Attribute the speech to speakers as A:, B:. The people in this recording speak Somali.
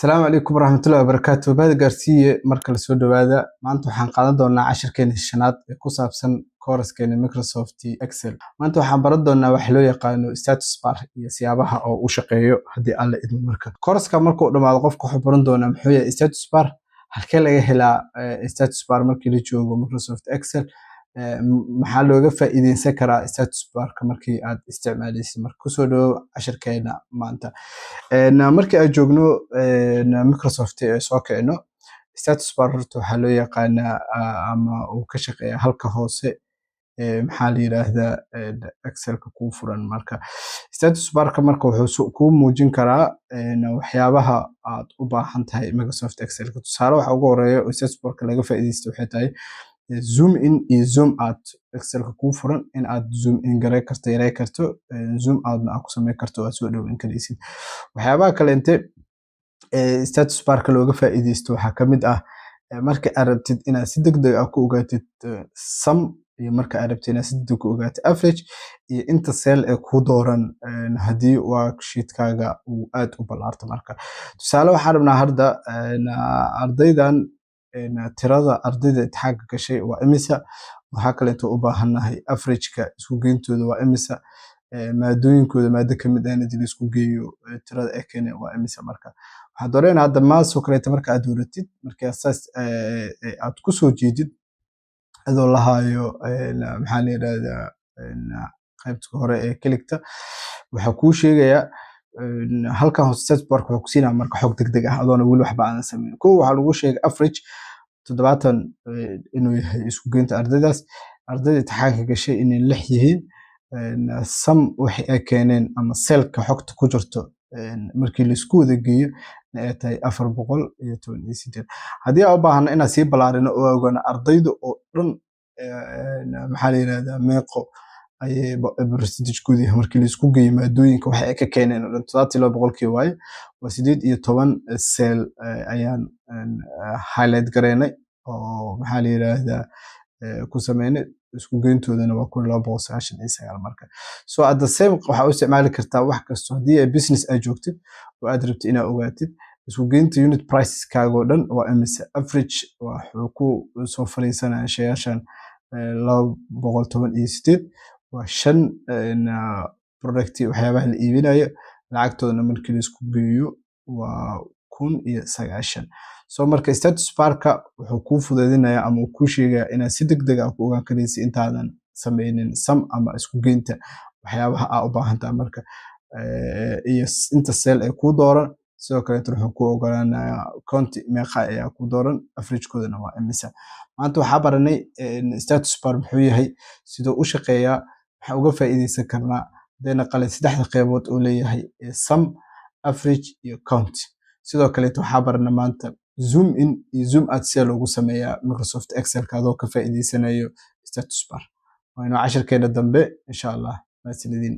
A: Asalaamu calaykum waraxmatullahi wabarakaatu. Bahda gaarsiiye, marka lasoo dhawaada. Maanta waxaan qaadan doonaa cashirkeena shanaad ee ku saabsan kooraskeena Microsoft Excel. Maanta waxaan baran doonaa waxa loo yaqaano status bar iyo siyaabaha oo u shaqeeyo, haddii Alla idmo. Marka kooraska markuu dhamaado, qofka wuxuu baran doonaa muxuu yahay status bar, halkee laga helaa status bar markii la joogo Microsoft Excel, maxaa looga faa'iideysan karaa status barka markii aad isticmaaleysid. Marka kusoo dhawow cashirkeena maanta. Markii aan joogno Microsoft ee soo kicino, status bar horta waxaa loo yaqaanaa ama uu ka shaqeeyaa halka hoose ee, maxaa la yiraahdaa, Excelka kuu furan. Marka status barka marka wuxuu kuu muujin karaa waxyaabaha aad u baahan tahay Microsoft Excelka. Tusaale, waxa ugu horeeya oo status barka laga faa'iideysto waxay tahay zoom in iyo zoom out. Excelka kuu furan in aad zoom in gareyn karto, yarey karto, zoom outna aad ku sameyn karto oo aad soo dhaweyn karaysid. Waxyaabaha kaleente ee status barka looga faa'iideysto waxaa ka mid ah marka aad rabtid inaad si degdeg ah ku ogaatid sum, iyo marka aad rabtid inaad si degdeg ku ogaatid average iyo inta cell ee kuu dooran haddii worksheetkaaga uu aad u ballaarto. Marka tusaale, waxaan rabnaa hadda ardaydan, tirada ardayda imtixaanka gashay waa imisa. Waxaa kaleeto u baahannahay average-ka isku geyntooda waa imisa, maadooyinkooda maado kamid ah hadii la isku geeyo tirada ay keeneen waa imisa. Marka waxaan dooranayna hadda maths oo kaleeto. Marka aad dooratid, marka saas aad ku soo jeedid adoo la hayo, maxaa la yirahdaa, qaybta hore ee clickta, waxaa kuu sheegayaa halkan hoose status barka wuxuu ku siinaya marka xog degdeg ah adoona weli waxba aadan sameyn. Kow, waxaa lagu sheegay average 70 inuu yahay isku geynta ardaydaas, ardayda imtixaanka gashay inay 6 yihiin, sum waxay ay keeneen ama cellka xogta ku jirto markii laisku wada geeyo ay tahay 418. Haddii aan u baahno inaan sii balaarino oo ogaano ardayda oo dhan, maxaa la yirahdaa, meeqo ayay percentage-koodu yahay markii laisku geeyo maadooyinka waxa ay ka keeneen oo dhan, 72% waaye, waa 18 cell ayaan highlight gareynay oo, maxaa la yirahdaa, ku sameynay. Isku geyntoodana waa 1299. Marka so at the same waxaa u isticmaali kartaa wax kasto. Haddii ay business aad joogtid oo aad rabtid inaad ogaatid isku geynta unit prices-kaaga oo dhan waa imise, average wuxuu ku soo fariisanaya shayaashan 218, waa shan product waxyaabaha la iibinayo, lacagtoodana markii laisku geeyo waa 1090. So marka status barka wuxuu kuu fududeynaya ama uu kuu sheegaya inaad si degdeg ah ku ogaan karaysid intaadan sameynin sum ama isku geynta waxyaabaha aa u baahan tahay marka iyo inta cell ee kuu dooran. Sidoo kaleeto wuxuu kuu ogolaanayaa count meeqa ayaa ku dooran, average-koodana waa imisa. Maanta waxaa baranay status bar muxuu yahay, siduu u shaqeeyaa, waxaan uga faa'iideysan karnaa hadayna qalin saddexda qeybood oo leeyahay: sum, average iyo count. Sidoo kaleeto waxaa baranay maanta zoom in iyo zoom out see loogu sameeyaa Microsoft Excelka adoo ka faa'iideysanayo status bar. Waa inoo cashirkeena dambe, insha Allah. Mahadsanidin.